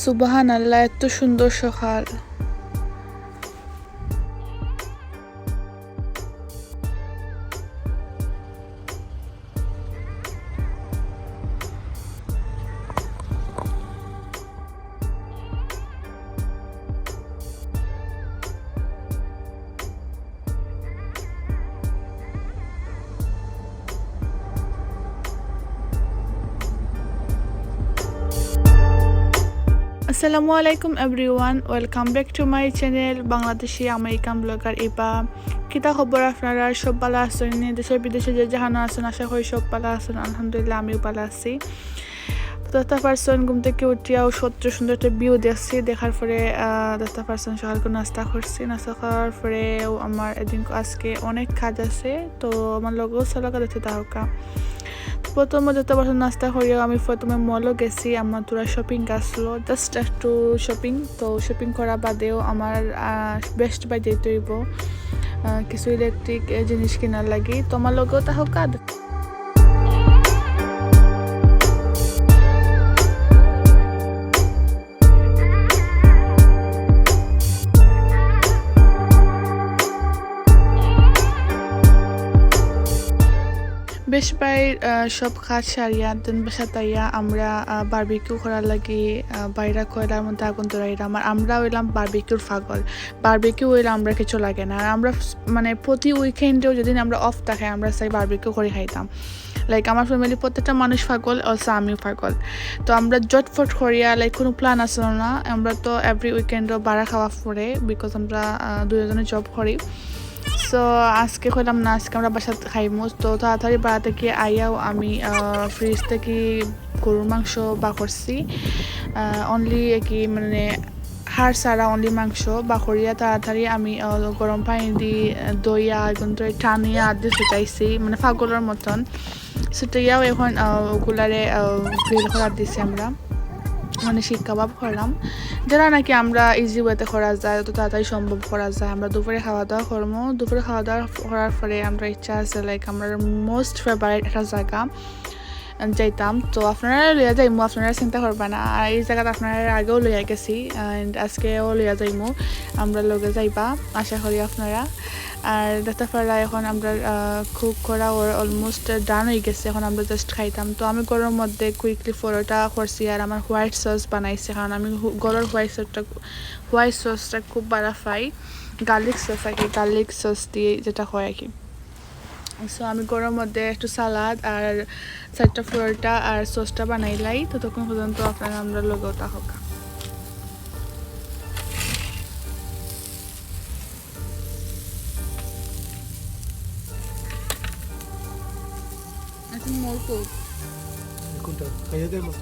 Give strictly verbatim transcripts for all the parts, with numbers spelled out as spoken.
সুবহানাল্লাহ, এত সুন্দর সকাল। আসসালামু আলাইকুম everyone, welcome back to my channel Bangladeshi American blogger Iba। কিতা খবর আপনারা? সব ভালা আছইন নি? দেশে বিদেশে যে যেখানো আছইন, আশা করি সব ভালা আছইন। আলহামদুলিল্লাহ, আমিও ভালা আছি। তো দেখতা পারছইন, ঘুম থাকি উঠিয়াউ কত সুন্দর একটা view দেখছি। দেখার পরে, আহ, দেখতা পারছইন, সকালকু নাস্তা করছি। নাস্তা করার পরে আমার এদিন, আজকে অনেক কাজ আছে, তো আমার লগেউ চলউক্কা, দেখতে থাকউক্কা। প্রথমে দেখতা পারছইন, নাস্তা করিয়াউ আমি প্রথমে mall-ও গেছি, আমার থুড়া shopping আছিল, just একটু shopping। তো shopping করা বাদেউ আমার, আহ, Best Buy যাইতে অইবো, আহ, কিছু electric, এ, জিনিস কিনার লাগি। তো আমার লগেউ থাকউক্কা। Best Buy-র, আহ, সব কাজ সারিয়া then বাসাত আইয়া আমরা, আহ, barbecue করার লাগি, আহ, বাইরা কয়লার মধ্যে আগুন ধরাইরাম। আর আমরা অইলাম barbecue-র পাগল। Barbecue অইলে আমরার কিচ্ছু লাগে না। আর আমরা স-, মানে, প্রতি weekend-এও যেদিন আমরা off থাকে, আমরা চাই barbecue করি খাইতাম। Like, আমার family প্রত্যেকটা মানুষ পাগল, also আমিও পাগল। তো আমরা ঝটফট করিয়া, like, কুনু plan আছিল না। আমরা তো every weekend-ও বাইরা খাওয়া পড়ে, because আমরা, আহ, দুইজনে job করি। So, আজকে কইলাম না, আজকে আমরা বাসাত খাইমু। তো তাড়াতাড়ি বাইরা থাকি আইয়াউ আমি, আহ, fridge থাকি গরুর মাংস বার করছি। আহ, only কি মানে হাড় ছাড়া only মাংস বার করিয়া তাড়াতাড়ি আমি, আহ, গরম পানি দি, আহ, ধইয়া, আগুন ধরে টানিয়া আদি ছুটাইছি, মানে পাগলর মতন। ছুটাইয়াউ এখন, আহ, ওগুলারে, আহ, grill করার দিছি আমরা, মানে শিক কাবাব করলাম। যেটা নাকি আমরা easy way-তে করা যায়, যত তাড়াতাড়ি সম্ভব করা যায়। আমরা দুপুরে খাওয়া দাওয়া করমু, দুপুরে খাওয়া দাওয়া করার পরে আমরা ইচ্ছা আছে, like, আমরার most favourite একটা জাগা যাইতাম। তো আপনারারে লইয়া যাইমু, আপনারা চিন্তা করবা না। আর এই জাগাত আপনারারে আগেও লইয়া গেছি, and আজকেও লইয়া যাইমু, আমরার লগে যাইবা, আশা করি আপনারা। আর দেখতা পাররা এখন আমরা, আহ, cook করা ওর almost done অইগেছে, এখন আমরা just খাইতাম। তো আমি ঘরর মধ্যে quickly পরোটা করছি আর আমার white sauce বানাইছি, কারণ আমি হু-, ঘরর white sauce-টা, white sauce-টা খুব ভালা পাই, garlic sauce আর কি, garlic sauce দি যেটা হয় আর কি। So আমি ঘরর মধ্যে একটু salad আর চাইরটা পরোটা আর sauce-টা বানাইলাই, ততক্ষণ পর্যন্ত আপনারা আমরার লগেউ থাকউক্কা। এখন মোর কোক। কোনটা? খাইয়া দে আমার।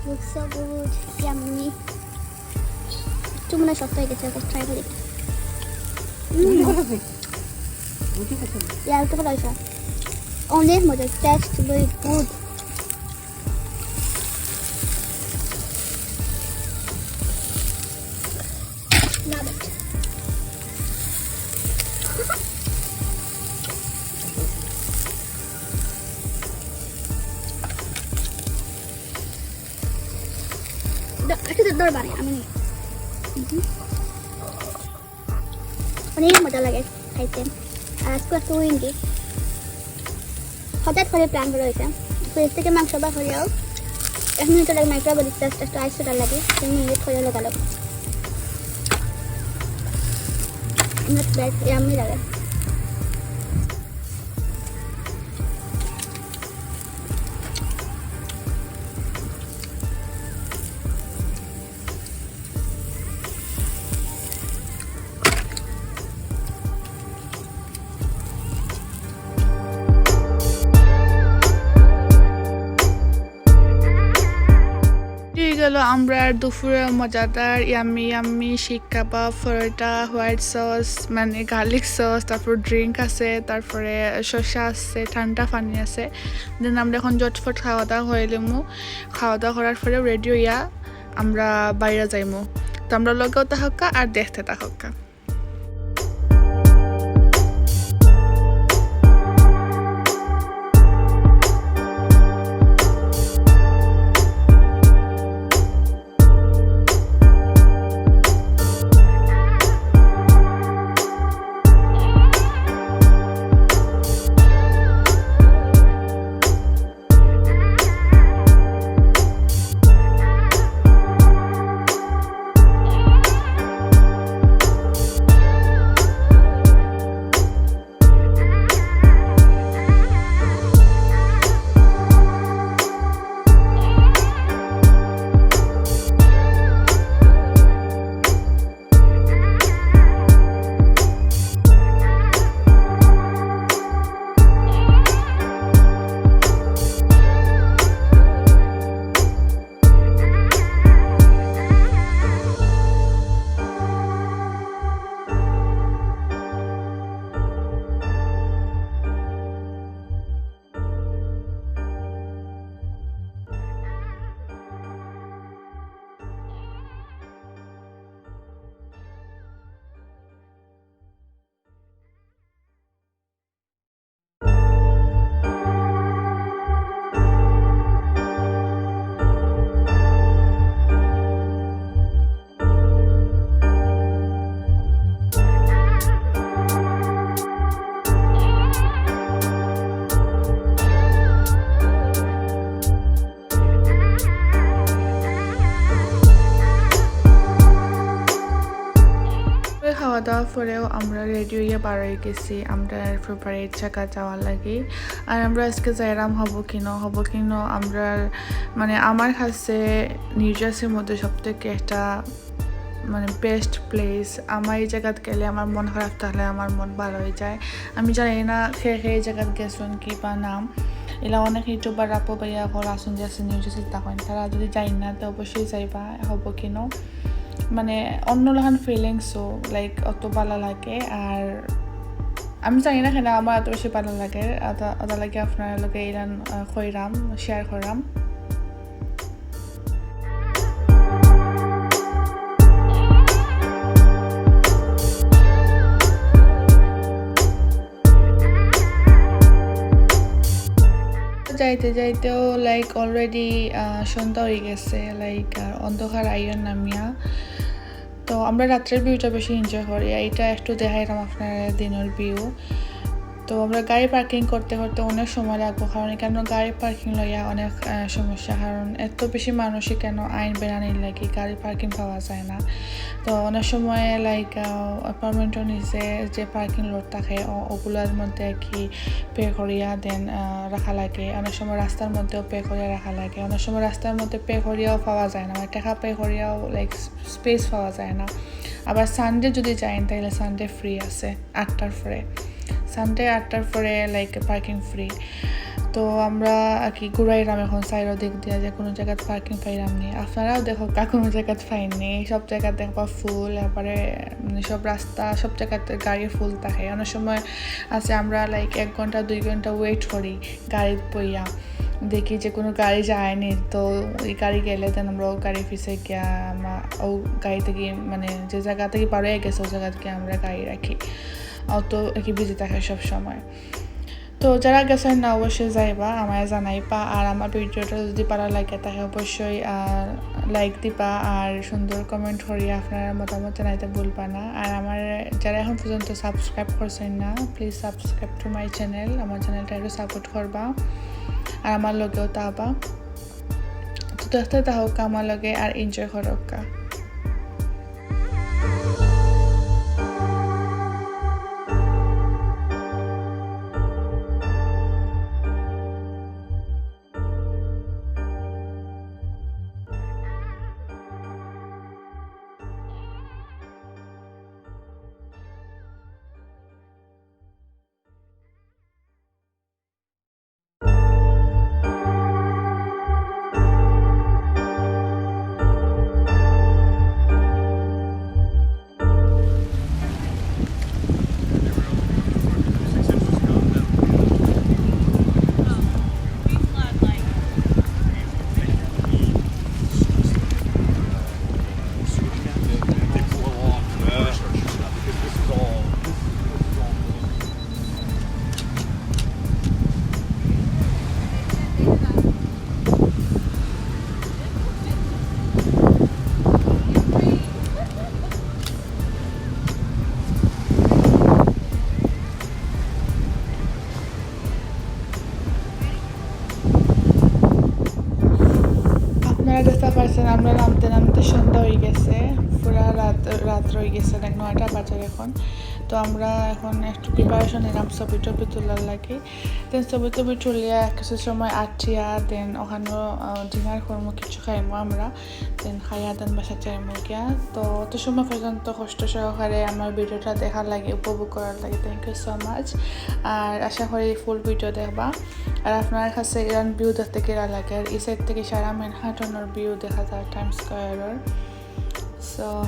Looks so good, yummy। একটু মনে হয় শক্ত অইগেছে, একটু try করি। হুম। রুটি খাইছে? রুটি খাইছে না? Yeah, একটু ভালা অইছে। অনেক মজা, taste very good। Love it। দ-, একটু দরবারে আমি নিই। হুম। অনেক মজা লাগে খাইতে। আর আজকে একটু windy। হঠাৎ করে plan করা অইছে। Fridge থাকি মাংস বার করিয়াউ এক মিনিট লাগে microwave-এ just একটু ice-টা লাগে, তিন মিনিট করে লাগালো। Not bad, yummy লাগে। অইগেলো আমরার দুপুরর মজাদার yummy yummy শিক কাবাব, পরোটা, white sauce, মানে garlic sauce, তারপর drink আছে, তারপরে শসা আছে, ঠান্ডা পানি আছে। Then আমরা এখন ঝটফট খাওয়া দাওয়া করিলিমু। খাওয়া দাওয়া করার পরে ready অইয়া আমরা বাইরা যাইমু। তো আমরার লগেউ থাকউক্কা আর দেখতে থাকউক্কা। পরেও আমরা রেডি হইয়া বার হয়ে গেছি আমরা ফেভারিট জায়গা যাওয়ার লাগি। আর আমরা আজকে যাইরাম হবকিনো। হবকিনো আমরা, মানে, আমার কাছে নিউ জার্সির মধ্যে সব থেকে একটা, মানে, বেস্ট প্লেস। আমার এই জায়গাত গেলে আমার মন খারাপ থাকলে আমার মন ভালো হয়ে যায়। আমি জানি না কে কে এই জায়গাত গেছইন কি বা নাম, এলা অনেক ইউটিউবার আপু ভাইয়া হল আসুন যে আছে নিউ জার্সি তখন তারা যদি যাই না তো অবশ্যই যাইবা হবকিনো। মানে, অন্য লাখান ফিলিংসও, লাইক, অত ভালো লাগে। আর আমি জানি না কেন আমার এত বেশি ভালো লাগে, অতা লাগে আপনার লগে ইরান, আহ, কইরাম, শেয়ার করাম। যাইতে যাইতেও, লাইক, অলরেডি সন্ধ্যা হয়ে গেছে, লাইক, আর অন্ধকার আইয়ার নামিয়া। তো আমরা রাত্রের ভিউটা বেশি এনজয় করি। এটা একটু দেখাইলাম আপনার দিনের ভিউ। তো আমরা গাড়ি পার্কিং করতে করতে অনেক সময় লাগবো, কারণ এখানে গাড়ি পার্কিং লইয়া অনেক, আহ, সমস্যা, কারণ এত বেশি মানুষ এখানে আইন বেড়ানির লাগি গাড়ি পার্কিং পাওয়া যায় না। তো অনেক সময়, লাইক, অ্যাপার্টমেন্টর নিচে যে পার্কিং লট থাকে, ও- ওগুলোর মধ্যে আর কি পে করিয়া দেন রাখা লাগে। অনেক সময় রাস্তার মধ্যেও পে করিয়া রাখা লাগে। অনেক সময় রাস্তার মধ্যে পে করিয়াও পাওয়া যায় না, মানে, টাকা পে করিয়াও, লাইক, স্পেস পাওয়া যায় না। আবার সানডে যদি যাই, তাহলে সানডে ফ্রি আছে আটটার পরে। সানডে আটটার পরে, লাইক, পার্কিং ফ্রি। তো আমরা আর কি ঘুরাইলাম এখন চাইরো দিক দিয়া, যে কোনো জায়গাত পার্কিং পাইলাম নি। আপনারাও দেখউক্কা কোনো জায়গাত পাইননি, সব জায়গাত দেখবা ফুল, এরপরে, মানে, সব রাস্তা, সব জায়গাতে গাড়ি ফুল থাকে। অনেক সময় আছে আমরা, লাইক, এক ঘন্টা দুই ঘন্টা ওয়েট করি গাড়িত বইয়া, দেখি যে কোনো গাড়ি যায়নি, তো ওই গাড়ি গেলে দেন আমরা ও গাড়ি পিছে গিয়া আমা-, ও গাড়ি থাকি, মানে, যে জায়গা থাকি বার হয়ে গেছে ও জায়গা থাকি আমরা গাড়ি রাখি। অত আর কি বিজি থাকে সব সময়। তো যারা গেছইন না অবশ্যই যাইবা, আমায় জানাইবা। আর আমার ভিডিওটা যদি ভালো লাগে থাকে অবশ্যই, আহ, লাইক দিবা আর সুন্দর কমেন্ট করিয়া আপনারা মতামত জানাইতে ভুলবা না। আর আমার যারা এখন পর্যন্ত সাবস্ক্রাইব করছইন না, please subscribe to my channel, আমার চ্যানেলটা একটু সাপোর্ট করবা আর আমার লগেও থাকবা। তো দেখতে থাকউক্কা আমার লগে আর এনজয় করউক্কা। আপনারা দেখতে পাচ্ছেন আমরা নামতে নামতে সন্ধ্যা হয়ে গেছে, পুরা রাত, রাত হয়ে গেছে, দেখ নয়টা বাজার এখন। তো আমরা এখন একটু প্রিপারেশন নিলাম ছবি টবি তোলার লাগি। দেন ছবি টবি তুলিয়া কিছু সময় আটিয়া দেন ওখানেও, আহ, ডিনার করবো, কিছু খাইমু আমরা। দেন খাইয়া দেন বাসা যাইমু গিয়া। তো অত সময় পর্যন্ত কষ্ট সহকারে আমার ভিডিওটা দেখার লাগি, উপভোগ করার লাগি thank you so much। আর আশা করি ফুল ভিডিও দেখবা। আর আপনার কাছে ইরান ভিউ দেখতে কিরা লাগে? আর এই সাইড থেকে সারা ম্যানহাটনের ভিউ দেখা যায় টাইমস স্কোয়ারের। সো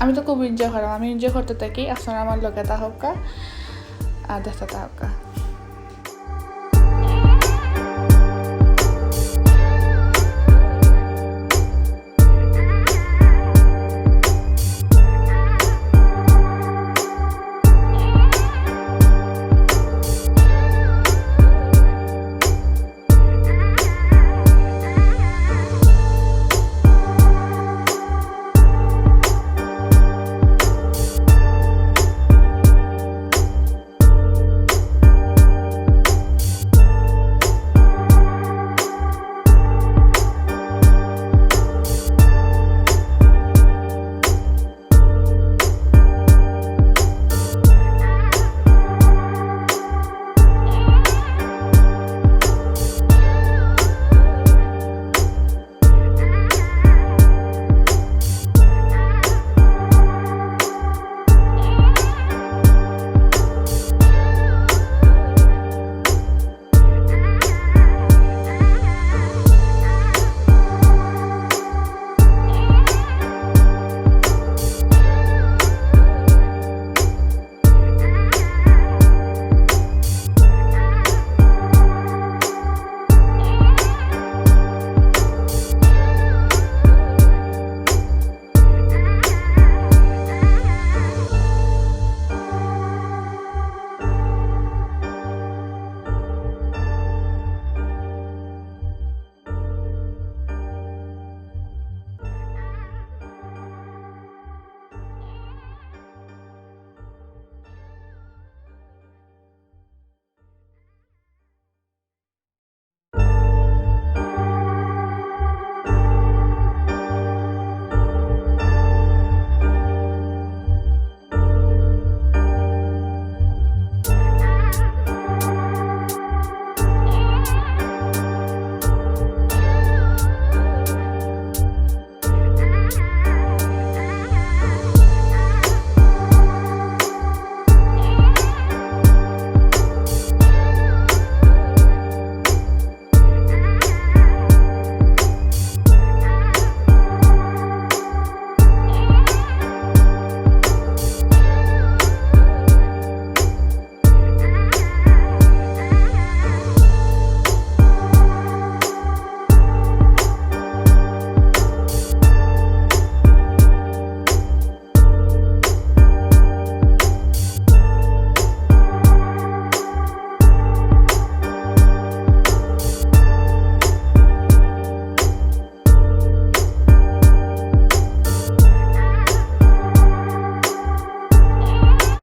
আমি তো খুব এনজয় করাম, আমি এনজয় করতে থাকি, আপনারা আমার লগে থাকউক্কা আর দেখতে থাকউক্কা।